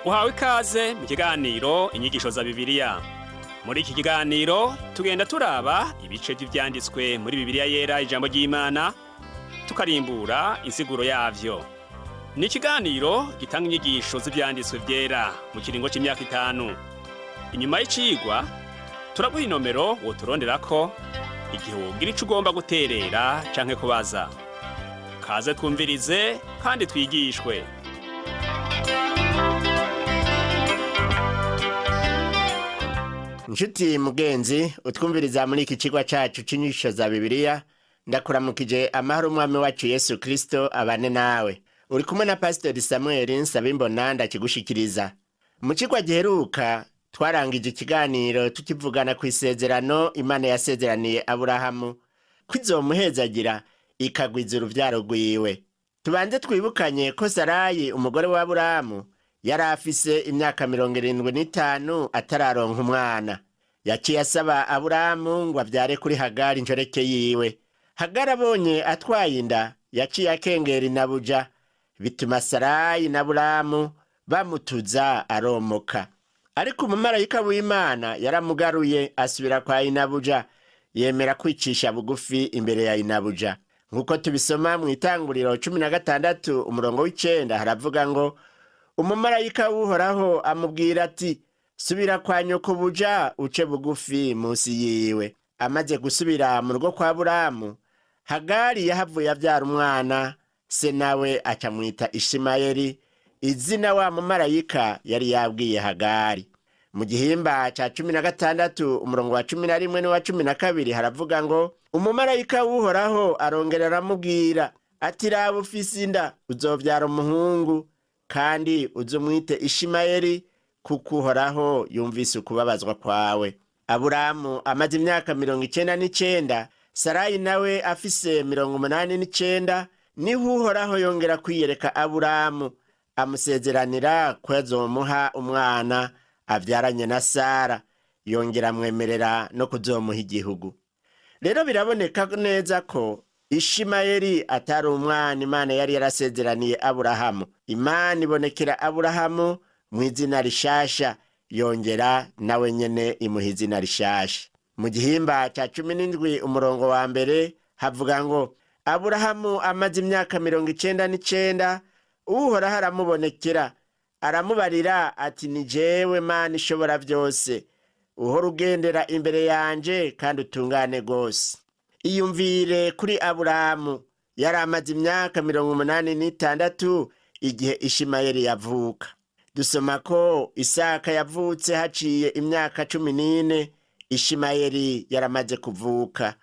Uhawe ikaze mu kiganiro Inyigisho za Bibiliya. Muri iki kiganiro tugenda turaba ibice vy'ivyanditswe muri Bibiliya Yera, ijambo ry'Imana, tukarimbura insiguro yavyo. Ni ikiganiro gitanga inyigisho z'ivyanditswe vyera mu kiringo c'imyaka 5. Inyuma y'icigwa turaguha inomero woturonderako igihe wogira ico ugomba guterera canke kubaza. Kaze twumvirize kandi twigishwe. Nshuti mugenzi utwumviriza muri iki cigwa cacu c'inyigisho za Bibiliya, ndakuramukije. Amahoro Umwami wacu Yesu Kristo abane nawe. Uri kumwe na Pasiteri Samuel Nsabimbona ndakigushikiriza. Mu cigwa giheruka twarangije ikiganiro tukivugana ku isezerano Imana yasezeraniye Aburahamu ko izomuhezagira ikagwiza uruvyaro rwiwe. Tubanze twibukanye ko Sarayi umugore wa Aburahamu yari afise imyaka 75 atararonka umwana. Yaciye asaba Aburahamu ngo avyare kuri Hagari inshoreke yiwe. Hagari abonye atwaye inda, yaciye akengera inabuja, bituma Sarayi na Aburahamu bamutuza aromoka. Ariko umumarayika w'Imana yaramugaruye asubira kwa inabuja, yemera kwicisha bugufi imbere ya inabuja. Nk'uko tubisoma mu Itanguriro 16 umurongo w'9, haravuga ngo: "Umumarayika w'Uhoraho amubwira ati: 'Subira kwa nyokobuja, uce bugufi munsi yiwe.'" Amaze gusubira mu rugo kwa Buramu, Hagari yahavuye avyara umwana, se nawe acamwita Ishimayeli, izina wa mumarayika yari yabwiye Hagari. Mu gihimba ca 16 umurongo wa 11 n'uwa 12 haravuga ngo: "Umumarayika w'Uhoraho arongera aramubwira ati: 'Raba, ufise inda, uzovyara umuhungu, kandi uzumwite Ishimayeli, kuko Uhoraho yumvise ukubabazwa kwawe.'" Aburamu amaze imyaka 99, Sarayi nawe afise 89, niho Uhoraho yongera kwiyereka Aburamu, amusezeranira ko azomuha umwana avyaranye na Sara, yongera amwemerera no kuzomuha igihugu. Rero biraboneka neza ko Ishimayeli atari umwana Imana yari yarasezeraniye Aburahamu. Imana ibonekera Aburahamu mu izina rishasha, yongera nawe nyene imuha izina rishasha. Mu gihimba ca 17 umurongo wa 1 havuga ngo: "Aburahamu amaze imyaka 99, Uhoraho aramubonekera, aramubarira ati: 'Ni jewe Mana ishobora vyose, uhora ugendera imbere yanje kandi utungane rwose.'" Iyumvire kuri Aburahamu, yari amaze imyaka 86 igihe Ishimayeli yavuka. Dusoma ko Isaka yavutse haciye imyaka 14 Ishimayeli yaramaze kuvuka.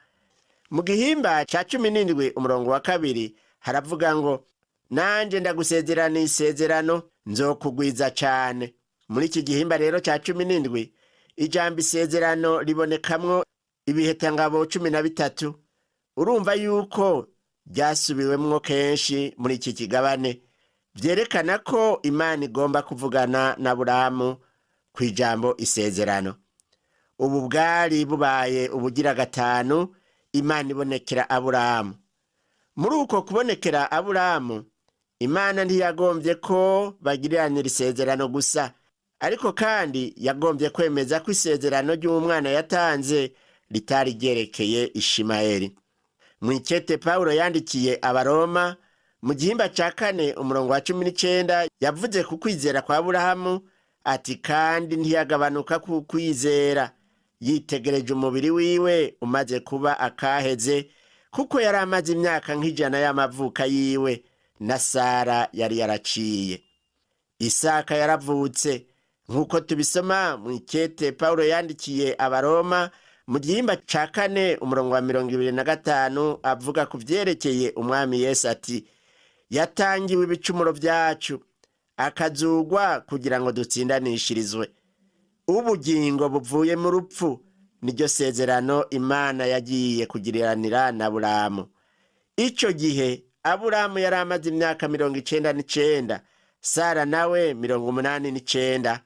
Mu gihimba ca 17 umurongo wa 2 haravuga ngo: "Nanje ndagusezerana isezerano, nzokugwiza cane." Muri iki gihimba rero ca 17, ijambo isezerano ribonekamwo ibihetangabo 13. Urumva yuko ryasubiwemwo kenshi muri iki kigabane, vyerekana ko Imana igomba kuvugana na Buramu ku ijambo isezerano. Ubu bwari bubaye ubugira gatanu Imana ibonekera Aburamu. Muri uko kubonekera Aburamu, Imana ntiyagombye ko bagiriranira isezerano gusa, ariko kandi yagombye kwemeza ko isezerano ry'umwana yatanze ritari ryerekeye Ishimayeli. Mu ikete Pawulo yandikiye Abaroma, mu gihimba ca 4 umurongo wa 19, yavuze ku kwizera kwa Aburahamu ati: "Kandi ntiyagabanuka ku kwizera, yitegereje umubiri wiwe umaze kuba akaheze, kuko yari amaze imyaka nk'100 y'amavuka yiwe, na Sara yari yaraciye." Isaka yaravutse nk'uko tubisoma mu ikete Pawulo yandikiye Abaroma, mu gihimba ca 4 umurongo wa 25, avuga ku vyerekeye Umwami Yesu ati: "Yatangiwe ibicumuro vyacu, akazugwa kugira ngo dutsindanishirizwe ubugingo buvuye mu rupfu." Niryo sezerano Imana yagiye kugiriranira na Aburamu. Ico gihe Aburamu yari amaze imyaka 99, Sara nawe 89.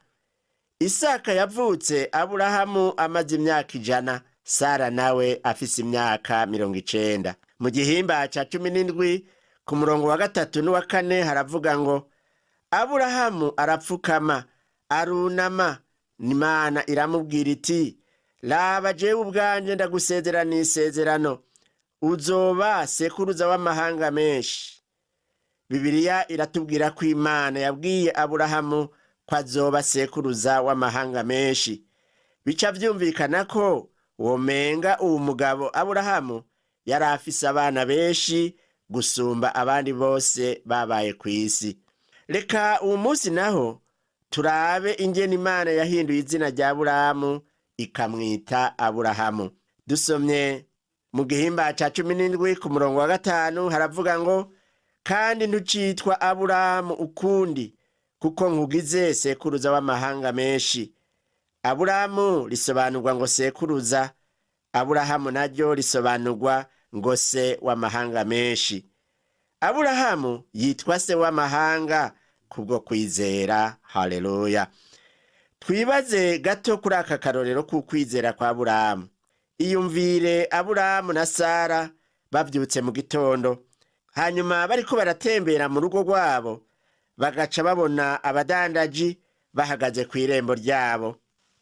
Isaka yavutse Aburahamu amaze imyaka 100, Sara nawe afise imyaka 90. Mu gihimba ca 17 ku murongo wa 3 n'uwa 4 haravuga ngo: Aburahamu arapfukama, arunama. Imana iramubwira iti: "Raba, jewe ubwanje ndagusezerana isezerano, uzoba sekuruza w'amahanga menshi." Bibiliya iratubwira ko Imana yabwiye Aburahamu ko azoba sekuruza w'amahanga menshi. Bica vyumvikana ko womenga uwu mugabo Aburahamu yari afise abana benshi gusumba abandi bose babaye ku isi. Reka uwu munsi naho turabe ingene Imana yahinduye izina rya Aburahamu ikamwita Aburahamu. Dusomye mu gihimba ca 17 ku murongo wa 5, haravuga ngo: "Kandi ntucitwa Aburahamu ukundi, kuko nkugize sekuruza w'amahanga menshi." Aburahamu risobanurwa ngo sekuruza, Aburahamu naryo risobanurwa ngo se w'amahanga menshi. Aburahamu yitwa se w'amahanga kubwo kwizera. Haleluya! Twibaze gato kuri aka karorero k'ukwizera kwa Aburahamu. Iyumvire Aburahamu na Sara bavyutse mu gitondo, hanyuma bariko baratembera mu rugo rwabo, bagaca babona abadandaji bahagaze ku irembo ryabo.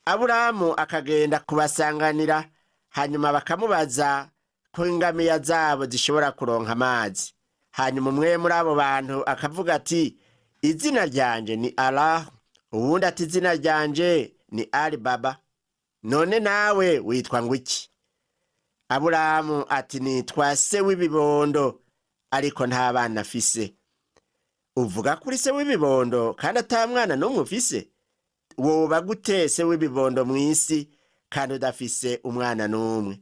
Aburahamu akagenda kubasanganira, hanyuma bakamubaza ko ingamiya zabo zishobora kuronka amazi. Hanyuma umwe muri abo bantu akavuga ati: "Izina ryanje ni Alah." Uwundi ati: "Izina ryanje ni Ali Baba. None nawe witwa ngo iki?" Aburahamu ati: "Nitwa se w'ibibondo, ariko nta bana afise." "Uvuga kuri se w'ibibondo kandi ata mwana n'umwe ufise? Woba gute se w'ibibondo mw'isi kandi udafise umwana n'umwe?"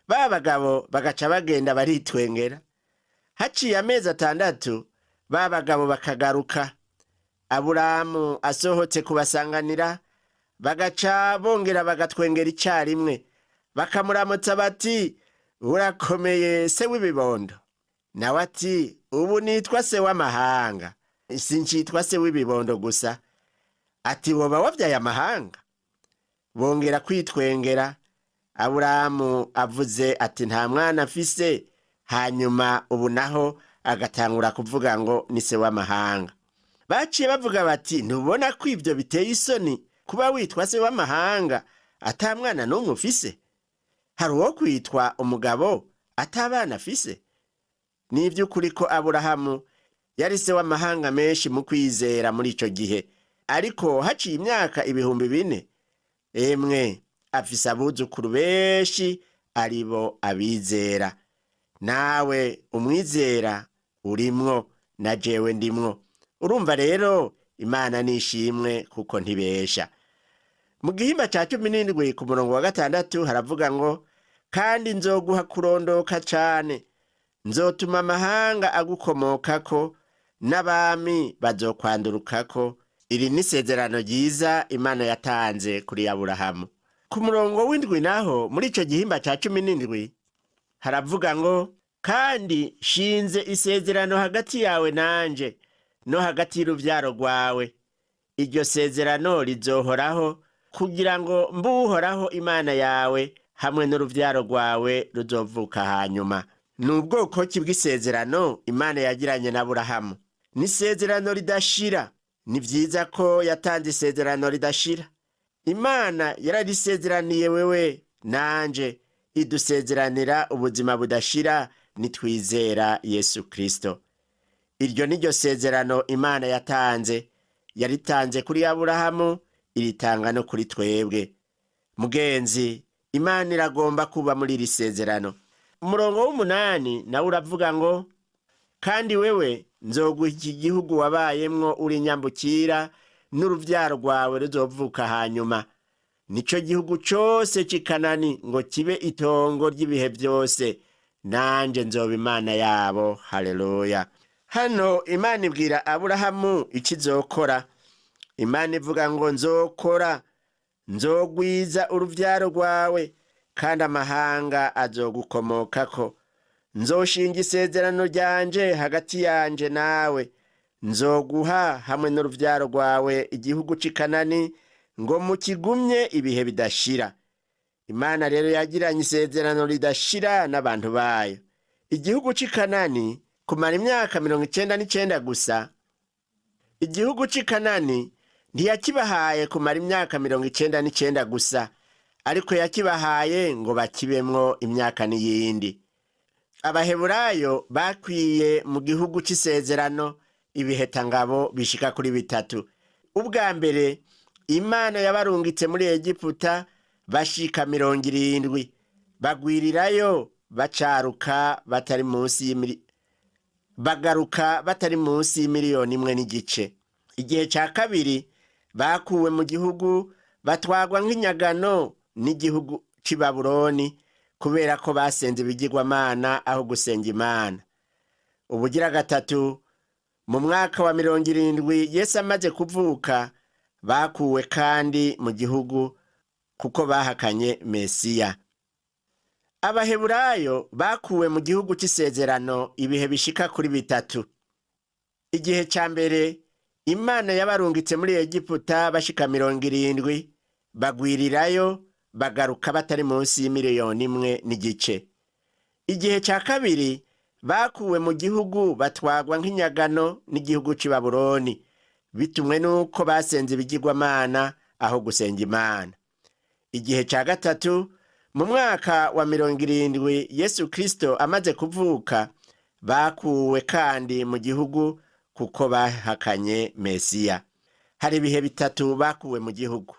Ba bagabo bagaca bagenda baritwengera. Haciye amezi 6, ba bagabo bakagaruka. Aburahamu asohotse kubasanganira, bagaca bongera bagatwengera icarimwe, bakamuramutsa bati: "Urakomeye, se w'ibibondo?" Nawe ati: "Ubu nitwa se w'amahanga, sincitwa se w'ibibondo gusa." Ati: "Woba wabyaye amahanga?" Bongera kwitwengera. Aburahamu avuze ati: "Nta mwana afise." Hanyuma ubu naho agatangura kuvuga ngo ni se w'amahanga. Baciye bavuga bati: "Ntubona ko ibyo biteye isoni kuba witwa se w'amahanga ata mwana n'umwe ufise? Hari uwo kwitwa umugabo atabana afise?" Ni iby'ukuri ko Aburahamu yari se w'amahanga menshi mu kwizera muri ico gihe, ariko haciye imyaka 4000, emwe, afise abuzukuru benshi aribo abizera. Nawe umwizera urimwo, na jewe ndimwo. Urumva rero, Imana nishimwe kuko ntibesha. Mu gihimba ca 17 ku murongo wa 6 haravuga ngo: "Kandi nzoguha kurondoka cane, nzotuma amahanga agukomokako, n'abami bazokwandurukako." Iri ni isezerano ryiza Imana yatanze kuri Aburahamu. Ku murongo w'7 naho muri ico gihimba ca 17 haravuga ngo: "Kandi shinze isezerano hagati yawe nanje no hagati y'uruvyaro rwawe. Iryo sezerano rizohoraho, kugira ngo mbe Uhoraho Imana yawe hamwe n'uruvyaro rwawe ruzovuka hanyuma." Ni ubwoko ki bw'isezerano Imana yagiranye na Aburahamu? Ni isezerano ridashira. Ni vyiza ko yatanze isezerano ridashira. Imana yararisezeraniye wewe nanje, idusezeranira ubuzima budashira nitwizera Yesu Kristo. Iryo ni ryo sezerano Imana yatanze. Yaritanze kuri Aburahamu, iritanga no kuri twebwe. Mugenzi, Imana iragomba kuba muri iri sezerano. Umurongo w'8 nawe uravuga ngo: "Kandi wewe nzoguha iki gihugu wabayemwo uri nyambukira n'uruvyaro rwawe ruzovuka hanyuma, nico gihugu cose c'i Kanani, ngo kibe itongo ry'ibihe vyose. Nanje nzoba Imana yabo." Haleluya! Hano Imana ibwira Aburahamu ico izokora. Imana ivuga ngo: "Nzokora, nzogwiza uruvyaro rwawe, kandi amahanga azogukomokako. Nzoshinga isezerano ryanje hagati yanje nawe. Nzoguha hamwe n'uruvyaro rwawe igihugu c'i Kanani ngo mukigumye ibihe bidashira." Imana rero yagiranye isezerano ridashira n'abantu bayo. Igihugu c'i Kanani kumara imyaka 99 gusa. Igihugu c'i Kanani ntiyakibahaye kumara imyaka 99 gusa, ariko yakibahaye ngo bakibemwo imyaka n'iyindi. Abaheburayo bakwiye mu gihugu c'isezerano ibihetangabo bishika kuri bitatu. Ubwa mbere, Imana yabarungitse muri Egiputa bashika 70, bagwirirayo bacaruka batari munsi y'imiri bagaruka batari munsi y'1.5 miliyoni. Igihe ca kabiri, bakuwe mu gihugu batwagwa nk'inyagano n'igihugu c'i Babuloni kubera ko basenze ibigirwamana aho gusenga Imana. Ubugira gatatu, mu mwaka wa 70 Yesu amaze kuvuka, bakuwe kandi mu gihugu kuko bahakanye Mesiya. Abaheburayo bakuwe mu gihugu c'isezerano ibihe bishika kuri bitatu. Igihe ca mbere, Imana yabarungitse muri Egiputa bashika 70, bagwirirayo bagaruka batari munsi y'1.5 miliyoni. Igihe ca kabiri, bakuwe mu gihugu batwagwa nk'inyagano n'igihugu c'i Babuloni, bitumwe n'uko basenze ibigirwamana aho gusenga Imana. Igihe ca gatatu, mu mwaka wa 70 Yesu Kristo amaze kuvuka, bakuwe kandi mu gihugu kuko bahakanye Mesiya. Hari ibihe bitatu bakuwe mu gihugu,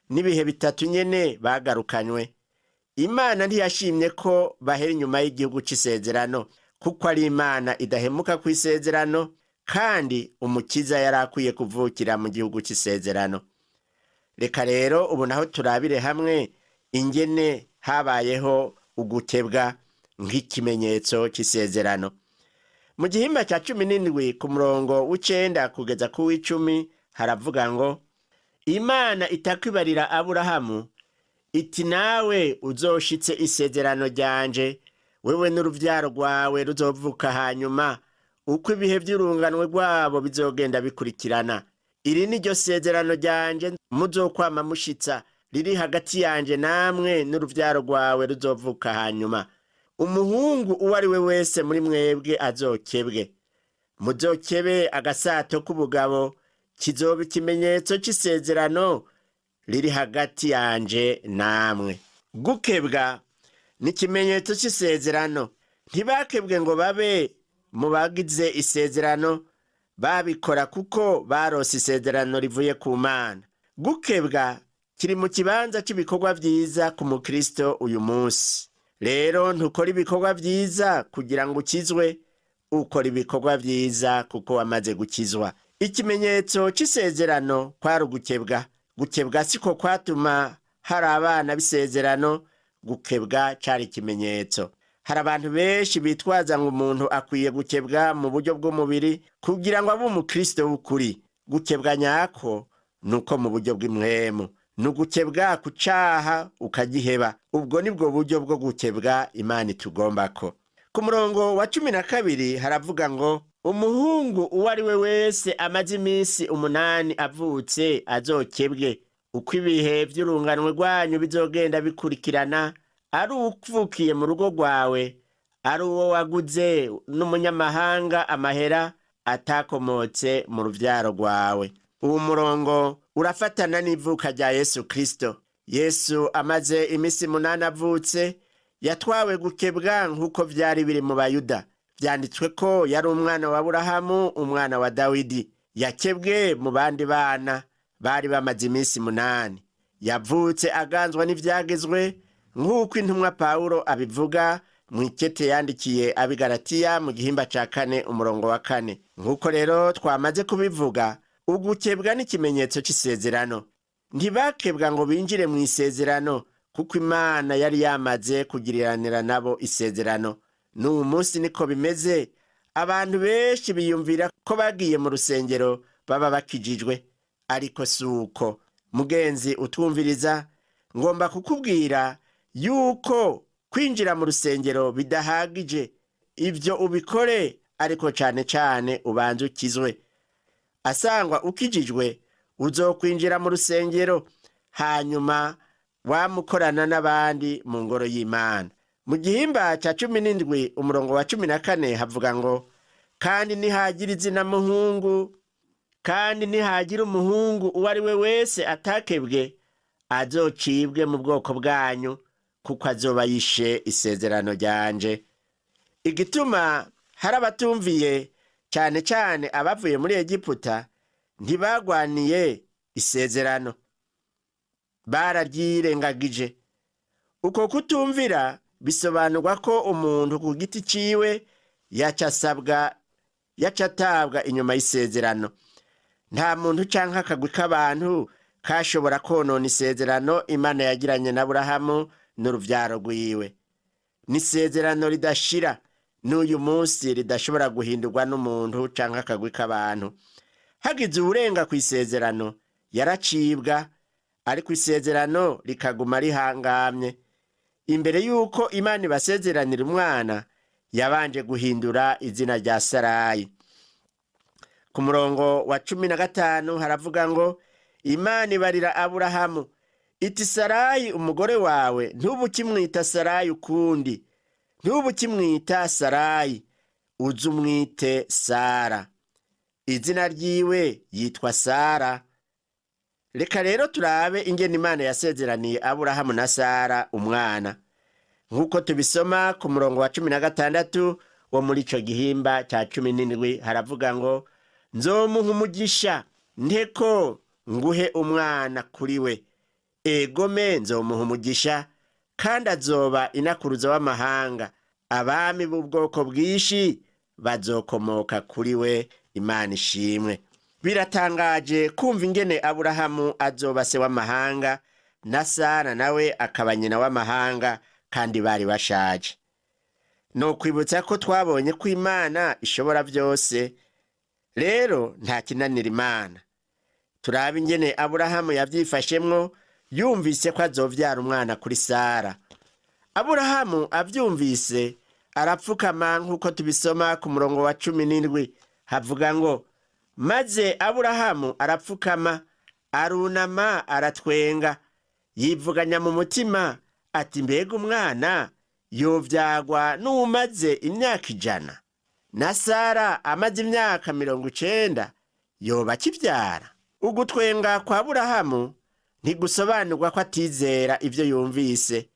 n'ibihe bitatu nyene bagarukanywe. Imana ntiyashimye ko bahera inyuma y'igihugu c'isezerano, kuko ari Imana idahemuka ku isezerano, kandi Umukiza yari akwiye kuvukira mu gihugu c'isezerano. Reka rero ubu naho turabire hamwe ingene habayeho ugukebwa nk'ikimenyetso c'isezerano. Mu gihimba cya 17 ku murongo w'9 kugeza ku w'10 haravuga ngo: Imana itakwibarira Aburahamu iti: nawe uzoshitse isezerano ryanje, wewe n'uruvyaro rwawe ruzovuka hanyuma, uko ibihe vy'urunganwe rwabo bizogenda bikurikirana. Iri ni ryo sezerano ryanje muzokwama mushitsa, riri hagati yanje namwe n'uruvyaro rwawe ruzovuka hanyuma. Umuhungu uwo ari we wese muri mwebwe azokebwe, muzokebe agasato k'ubugabo, kizoba ikimenyetso c'isezerano riri hagati yanje namwe. Gukebwa ni ikimenyetso c'isezerano. Ntibakebwe ngo babe mu bagize isezerano, babikora kuko barose isezerano rivuye ku Mana. Gukebwa kiri mu kibanza cy'ibikorwa vyiza ku mukristo uyu munsi. Rero ntukora ibikorwa vyiza kugira ngo ukizwe, ukora ibikorwa vyiza kuko wamaze gukizwa. Ikimenyetso c'isezerano kwari ugukebwa. Gukebwa siko kwatuma hari abana b'isezerano, gukebwa cari ikimenyetso. Hari abantu benshi bitwaza ngo umuntu akwiye gukebwa mu buryo bw'umubiri kugira ngo abe umukristo w'ukuri. Gukebwa nyako ni uko mu buryo bw'imwemu, ni ugukebwa ku caha ukagiheba. Ubwo nibwo buryo bwo gukebwa Imana itugombako. Ku murongo wa 12 haravuga ngo: umuhungu uwo ari we wese amaze iminsi 8 avutse azokebwe, uko ibihe vy'urunganwe rwanyu bizogenda bikurikirana, ari uwuvukiye mu rugo rwawe, ari uwo waguze n'umunyamahanga amahera atakomotse mu ruvyaro rwawe. Uwo murongo urafatana n'ivuka rya Yesu Kristo. Yesu amaze iminsi 8 avutse, yatwawe gukebwa nk'uko vyari biri mu Bayuda. Vyanditswe ko yari umwana wa Aburahamu, umwana wa Dawidi. Yakebwe mu bandi bana bari bamaze iminsi 8. Yavutse aganzwa n'ivyagezwe, nk'uko intumwa Pawulo abivuga mw'ikete yandikiye Abigaratiya mu gihimba ca 4 umurongo wa 4. Nk'uko rero twamaze kubivuga, ugukebwa n'ikimenyetso c'isezerano. Ntibakebwa ngo binjire mu isezerano, kuko Imana yari yamaze kugiriranira nabo isezerano. N'uwu munsi niko bimeze. Abantu benshi biyumvira ko bagiye mu rusengero baba bakijijwe, ariko si uko. Mugenzi utwumviriza, ngomba kukubwira yuko kwinjira mu rusengero bidahagije. Ibyo ubikore, ariko cane cane ubanze ukizwe. Asangwa ukijijwe, uzokwinjira mu rusengero, hanyuma wamukorana n'abandi mu ngoro y'Imana. Mu gihimba ca 17 umurongo wa 14 havuga ngo: kandi nihagira izina muhungu Kandi nihagira umuhungu uwo ari we wese atakebwe, azocibwe mu bwoko bwanyu, kuko azoba yishe isezerano ryanje. Igituma hari abatumviye, cyane cyane abavuye muri Egiputa, ntibagwaniye isezerano, bararyirengagije. Uko kutumvira bisobanurwa ko umuntu ku giti ciwe yaca asabwa, yaca atabwa inyuma y'isezerano. Nta muntu canke akagwi k'abantu kashobora konona isezerano Imana yagiranye na Aburahamu n'uruvyaro rwiwe. Ni isezerano ridashira n'uyu munsi, ridashobora guhindurwa n'umuntu canke akagwi k'abantu. Hagize uwurenga ku isezerano yaracibwa, ariko isezerano rikaguma rihangamye. Imbere y'uko Imana ibasezeranira umwana, yabanje guhindura izina rya Sarayi. Ku murongo wa 15 haravuga ngo: Imana ibarira Aburahamu iti: Sarayi umugore wawe ntubu ukimwita Sarayi ukundi, ntubu ukimwita Sarayi, uze umwite Sara. Izina ryiwe yitwa Sara. Reka rero turabe ingene Imana yasezeraniye Aburahamu na Sara umwana, nk'uko tubisoma ku murongo wa 16 wo muri ico gihimba ca 17. Haravuga ngo: Nzomuha umugisha, nteko nguhe umwana kuri we. Egome, nzomuha umugisha, kandi azoba inakuruza w'amahanga, abami b'ubwoko bwinshi bazokomoka kuri we. Imana ishimwe. Biratangaje kumva ingene Aburahamu azoba se w'amahanga na Sara nawe akaba nyina w'amahanga, kandi bari bashaje. Ni ukwibutsa ko twabonye ko Imana ishobora byose, rero nta kinanira Imana. Turabe ingene Aburahamu yavyifashemwo yumvise ko azovyara umwana kuri Sara. Aburahamu avyumvise arapfukama, nk'uko tubisoma ku murongo wa 17. Havuga ngo: Maze Aburahamu arapfukama, arunama, aratwenga, yivuganya mu mutima ati: Mbega umwana yovyagwa n'uwumaze imyaka 100, na Sara amaze imyaka 90 yoba akivyara? Ugutwenga kwa Aburahamu ntigusobanurwa ko atizera ivyo yumvise,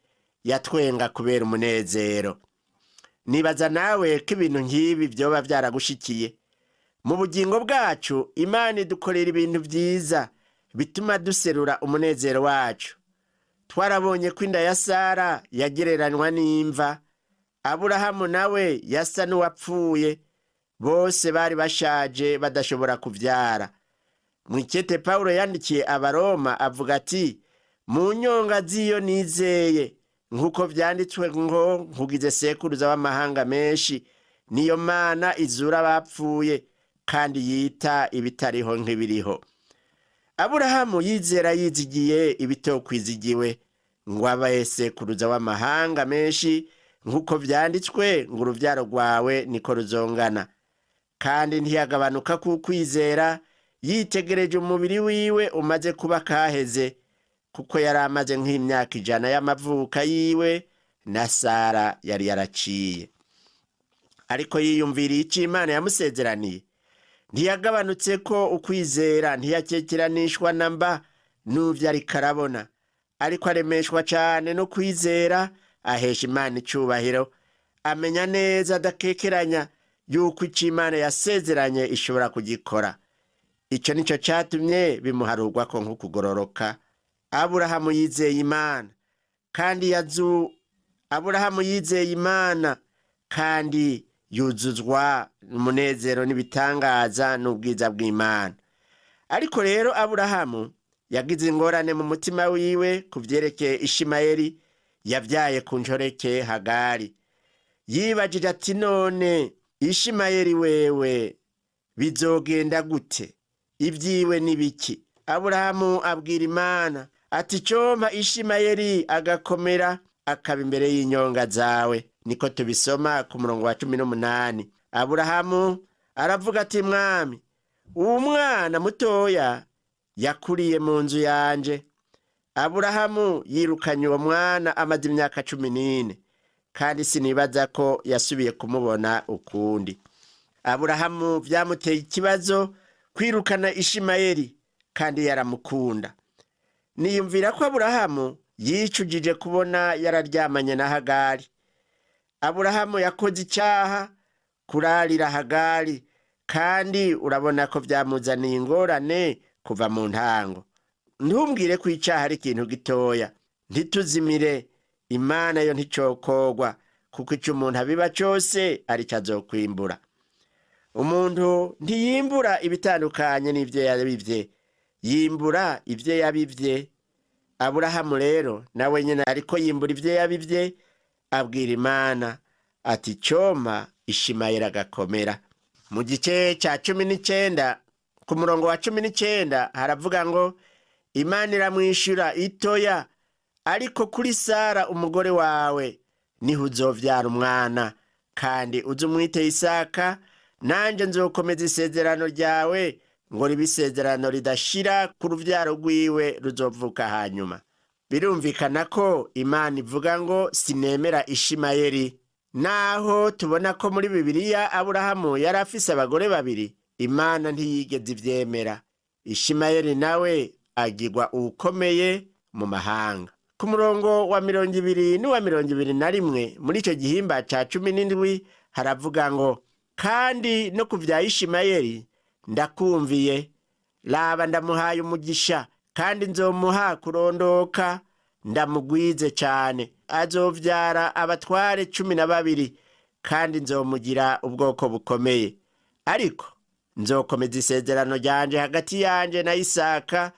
yatwenga kubera umunezero. Nibaza nawe ko ibintu nk'ibi vyoba vyaragushikiye mu bugingo bwacu. Imana idukorera ibintu vyiza bituma duserura umunezero wacu. Twarabonye ko inda ya Sara yagereranywa n'imva, Aburahamu nawe yasa n'uwapfuye, bose bari bashaje badashobora kuvyara. Mwikete Pawulo yandikiye Abaroma avuga ati: Mu nyonga z'iyo nizeye, nk'uko vyanditswe ngo: Nkugize sekuruza w'amahanga menshi. Niyo Mana izura abapfuye kandi yita ibitariho nk'ibiriho. Aburahamu yizera yizigiye ibitokwizigiwe, ngo abe sekuruza w'amahanga menshi, nk'uko vyanditswe ngo: Uruvyaro rwawe niko ruzongana. Kandi ntiyagabanuka k'ukwizera yitegereje umubiri wiwe umaze kuba kaheze, kuko yari amaze nk'imyaka 100 y'amavuka yiwe, na Sara yari yaraciye. Ariko yiyumviriye icyo Imana yamusezeraniye, ntiyagabanutse ko ukwizera, ntiyakekeranishwa na mba n'uvyo ariko arabona, ariko aremeshwa cane no kwizera, ahesha Imana icubahiro, amenya neza adakekeranya yuko ico Imana yasezeranye ishobora kugikora. Ico nico catumye bimuharurwako nk'ukugororoka. Aburahamu yizeye Imana kandi yazu Aburahamu yizeye Imana kandi yuzuzwa umunezero n'ibitangaza n'ubwiza bw'Imana. Ariko rero Aburahamu yagize ingorane mu mutima wiwe ku vyerekeye Ishimayeli yavyaye ku nshoreke Hagari. Yibajije ati: None Ishimayeli wewe bizogenda gute? Ibyiwe ni biki? Aburahamu abwira Imana ati: Compa Ishimayeli agakomera, akaba imbere y'inyonga zawe. Niko tubisoma ku murongo wa 18. Aburahamu aravuga ati: Mwami, uwo mwana mutoya yakuriye mu nzu yanje. Aburahamu yirukanye uwo mwana amaze imyaka 14, kandi sinibaza ko yasubiye kumubona ukundi. Aburahamu vyamuteye ikibazo. Kwirukana Ishimayeli kandi yaramukunda. Niyumvira ko Aburahamu yicujije kubona yararyamanye na Hagari. Aburahamu yakoze icyaha kurarira Hagari, kandi urabona ko byamuzaniye ingorane kuva mu ntango. Ntumbwire ko icyaha ari ikintu gitoya. Ntituzimire, Imana yo nticokogwa, kuko icyo umuntu abiba cyose aricyo azokwimbura. Umuntu ntiyimbura ibitandukanye n'ibyo yabibye, yimbura ibyo yabibye. Aburahamu rero nawe nyine ariko yimbura ibyo yabibye, abwira Imana ati cyoma Ishimayeli agakomera. Mu gice cya 19 ku murongo wa 19 haravuga ngo Imana iramwishyura itoya, ariko kuri Sara umugore wawe niho uzovyara umwana, kandi uze umwite Isaka, nanjye nzokomeza isezerano ryawe ngo ribe isezerano ridashira ku ruvyaro rwiwe ruzovuka hanyuma. Birumvikana ko Imana ivuga ngo sinemera Ishimayeli. Naho tubona ko muri Bibiliya Aburahamu yari afise abagore babiri, Imana ntiyigeze ivyemera. Ishimayeli nawe agirwa uwukomeye mu mahanga. Ku murongo wa 20 n'uwa 21 muri ico gihimba ca 17 haravuga ngo kandi no ku vya Ishimayeli ndakumviye, raba ndamuhaye umugisha, kandi nzomuha kurondoka, ndamugwize cyane, azovyara abatware 12, kandi nzomugira ubwoko bukomeye. Ariko nzokomeza isezerano ryanje hagati yanje na Isaka,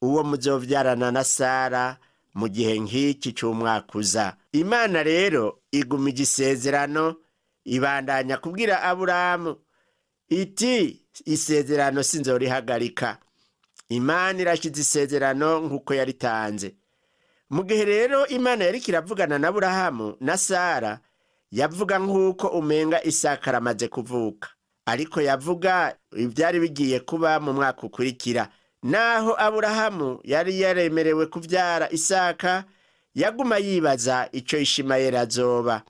uwo muzovyarana na Sara mu gihe nk'iki c'umwaka uza. Imana rero igumije isezerano, ibandanya kubwira Aburahamu iti isezerano sinzorihagarika. Imana irashize isezerano nk'uko yaritanze. Mu gihe rero Imana yariko iravugana na Aburahamu na Sara, yavuga nk'uko umenga Isaka aramaze kuvuka, ariko yavuga ivyari bigiye kuba mu mwaka ukurikira. Naho Aburahamu yari yaremerewe kuvyara Isaka, yaguma yibaza ico Ishimayeli azoba.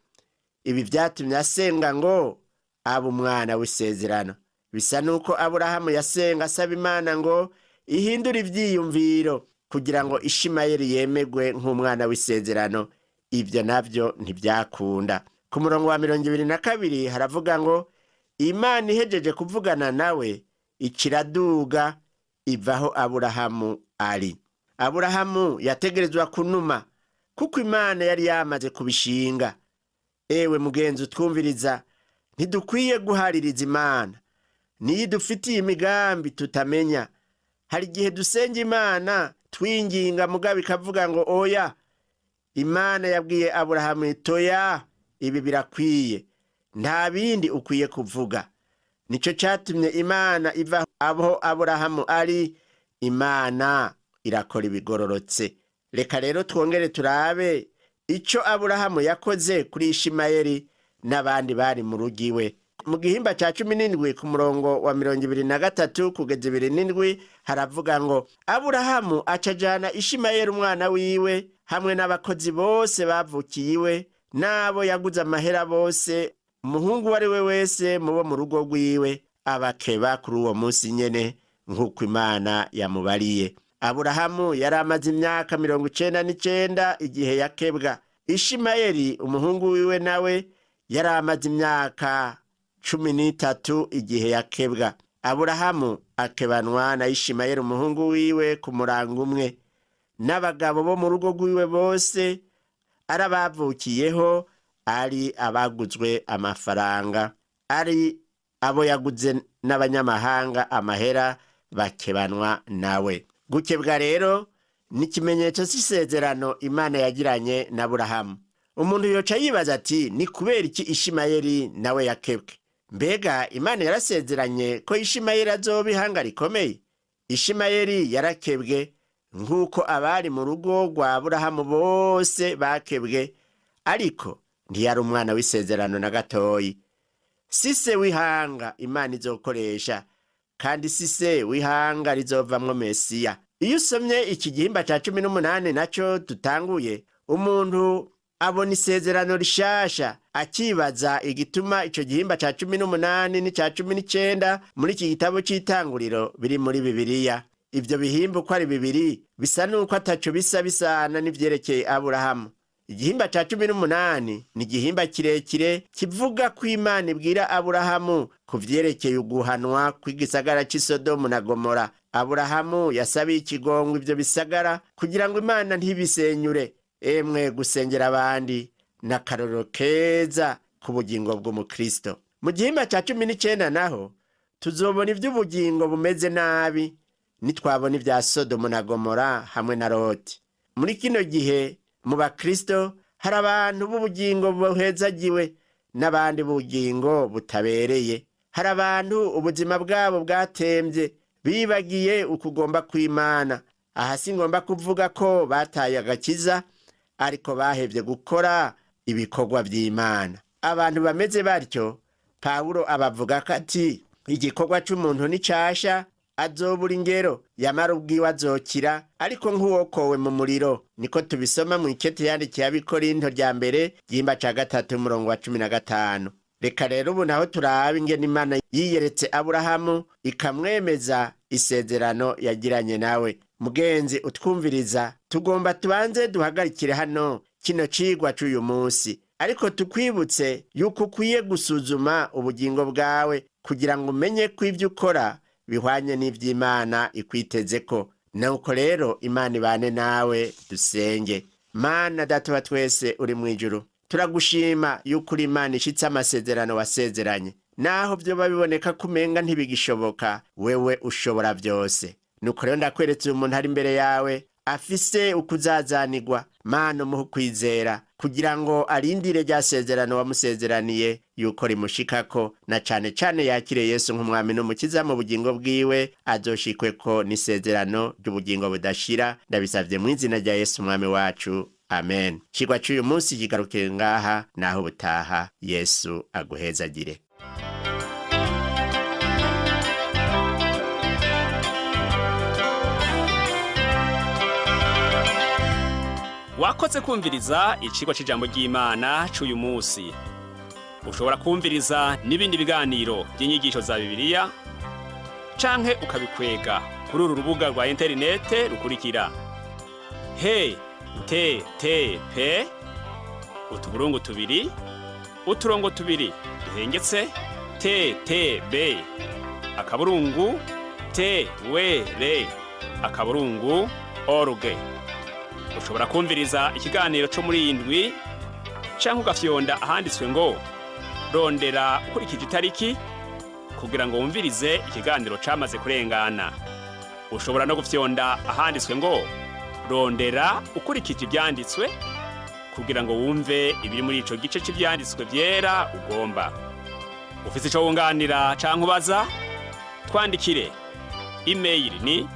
Ibi vyatumye asenga ngo abe umwana w'isezerano. Bisa nuko Aburahamu yasenga asaba Imana ngo ihindure ivyiyumviro kugira ngo Ishimayeli yemegwe nk'umwana w'isezerano. Ibyo navyo ntibyakunda. Ku murongo wa 22 haravuga ngo Imana ihejeje kuvugana nawe ikiraduga ivaho Aburahamu ari. Aburahamu yategerezwa kunuma kuko Imana yari yamaze kubishinga. Ewe mugenzi utwumviriza, ntidukwiye guhaririza Imana. Niyo idufitiye imigambi tutamenya. Hari igihe dusenga Imana twinginga, mugabo ikavuga ngo oya. Imana yabwiye Aburahamu itoya, ibi birakwiye, nta bindi ukwiye kuvuga. Nico catumye Imana iva aho Aburahamu ari. Imana irakora ibigororotse. Reka rero twongere turabe ico Aburahamu yakoze kuri Ishimayeli n'abandi bari mu rugo iwe. Mu gihimba ca 17 ku murongo wa 23 kugeza 27 haravuga ngo Aburahamu acajana Ishimayeli umwana wiwe hamwe n'abakozi bose bavukiye iwe n'abo yaguze amahera bose, umuhungu uwo ari we wese mubo mu rugo rwiwe, abakeba kuri uwo munsi nyene nk'uko Imana yamubariye. Aburahamu yari amaze imyaka 99 igihe yakebwa. Ishimayeli umuhungu wiwe nawe yari amaze imyaka 13 igihe yakebwa. Aburahamu akebanwa na Ishimayeli umuhungu wiwe ku murango umwe, n'abagabo bo mu rugo rwiwe bose ari abavukiyeho, ari abaguzwe amafaranga, ari abo yaguze n'abanyamahanga amahera, bakebanwa nawe. Gukebwa rero ni ikimenyetso cy'isezerano Imana yagiranye na Aburahamu. Umuntu yoca yibaza ati ni kubera iki Ishimayeli nawe yakebwe? Mbega Imana yarasezeranye ko Ishimayeli azoba ihanga rikomeye? Ishimayeli yarakebwe nk'uko abari mu rugo rwa Aburahamu bose bakebwe, ariko ntiyari umwana w'isezerano na gatoyi. Si se w'ihanga Imana izokoresha, kandi si se w'ihanga rizovamwo Mesiya. Iyo usomye iki gihimba ca 18 naco dutanguye, umuntu Abona isezerano rishasha, akibaza igituma ico gihimba ca 18 n'ica 19 muri iki gitabo c'Itanguriro biri muri Bibiliya. Ivyo bihimba uko ari bibiri bisa n'uko ataco bisa bisana n'ivyerekeye Aburahamu. Igihimba ca 18 ni igihimba kirekire kivuga ko Imana ibwira Aburahamu ku vyerekeye uguhanwa kw'igisagara c'i Sodomu na Gomora. Aburahamu yasabiye ikigongo ivyo bisagara kugira ngo Imana ntibisenyure. Emwe, gusengera abandi ni akarorero keza ku bugingo bw'umukristo. Mu gihimba ca 19 naho tuzobona ivy'ubugingo bumeze nabi nitwabona ibya Sodomu na Gomora hamwe na Loti. Muri kino gihe mu bakristo hari abantu b'ubugingo buhezagiwe n'abandi b'ubugingo butabereye. Hari abantu ubuzima bwabo bwatembye, bibagiye ukugomba kw'Imana. Aha si ngomba kuvuga ko bataye agakiza, ariko bahevye gukora ibikorwa vy'Imana. Abantu bameze batyo Pawulo abavuga ko ati: "Igikorwa c'umuntu nicasha, azobura ingero, yamara ubwiwe azokira, ariko nk'uwokowe mu muriro." Niko tubisoma mu ikete yandikiye Abikorinto rya mbere, igihimba ca 3, umurongo wa 15. Reka rero ubu naho turabe ingene Imana yiyeretse Aburahamu, ikamwemeza isezerano yagiranye nawe. Mugenzi utwumviriza, tugomba tubanze duhagarikire hano kino cigwa c'uyu munsi, ariko tukwibutse yuko ukwiye gusuzuma ubugingo bwawe kugira ngo umenye ko ivyo ukora bihwanye n'ivy'Imana ikwitezeko. Nuko rero Imana ibane nawe. Dusenge. Mana Data wa twese uri mw'ijuru, turagushima yuko uri Imana ishitse amasezerano wasezeranye. Naho vyoba biboneka ko umenga ntibigishoboka, wewe ushobora vyose. Nuko rero ndakweretse uyu muntu ari imbere yawe afise ukuzazanirwa. Mana, umuhe ukwizera kugira ngo arindire rya sezerano wamusezeraniye yuko rimushikako, na cane cane yakire Yesu nk'umwami n'umukiza mu bugingo bwiwe, azoshikweko n'isezerano ry'ubugingo budashira. Ndabisavye mu izina rya Yesu umwami wacu, amen. Cigwa c'uyu munsi kigarukiye ngaha. Naho ubutaha, Yesu aguhezagire. Wakoze kumviriza icigwa c'ijambo ry'Imana c'uyu munsi. Ushobora kumviriza n'ibindi biganiro by'inyigisho za Bibiliya canke ukabikwega kuri uru rubuga rwa interinete rukurikira: he t t p utuburungu tubiri uturongo tubiri duhengetse t t b akaburungu t w r akaburungu org. Ushobora kumviriza ikiganiro cyo muri iyi ndwi canke ugafyonda ahanditswe ngo "rondera ukurikije itariki" kugira ngo wumvirize ikiganiro camaze kurengana. Ushobora no gufyonda ahanditswe ngo "rondera ukurikije ivyanditswe" kugira ngo wumve ibiri muri ico gice c'ivyanditswe vyera ugomba. Ufise ico wunganira canke ubaza, twandikire. Imeyili ni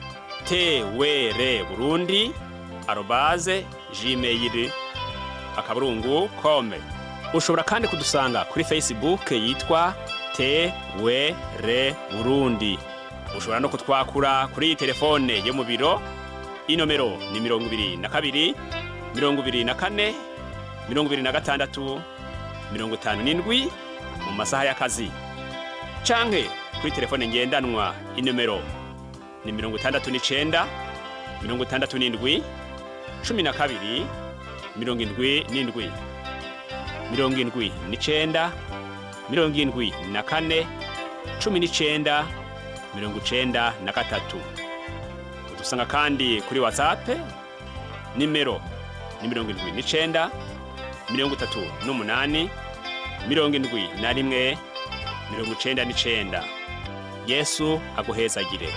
twrburundi@gmail.com. Ushobora kandi kudusanga kuri Facebook yitwa TWR Burundi. Ushobora no kutwakura kuri iyi telefone yo mu biro. Inomero ni 22 24 26 57 mu masaha y'akazi, canke kuri telefone ngendanwa, inomero ni 69 67 12 77, 79 74 19 93. Udusanga kandi kuri WhatsApp, nimero ni 79 38 71 99. Yesu aguhezagire.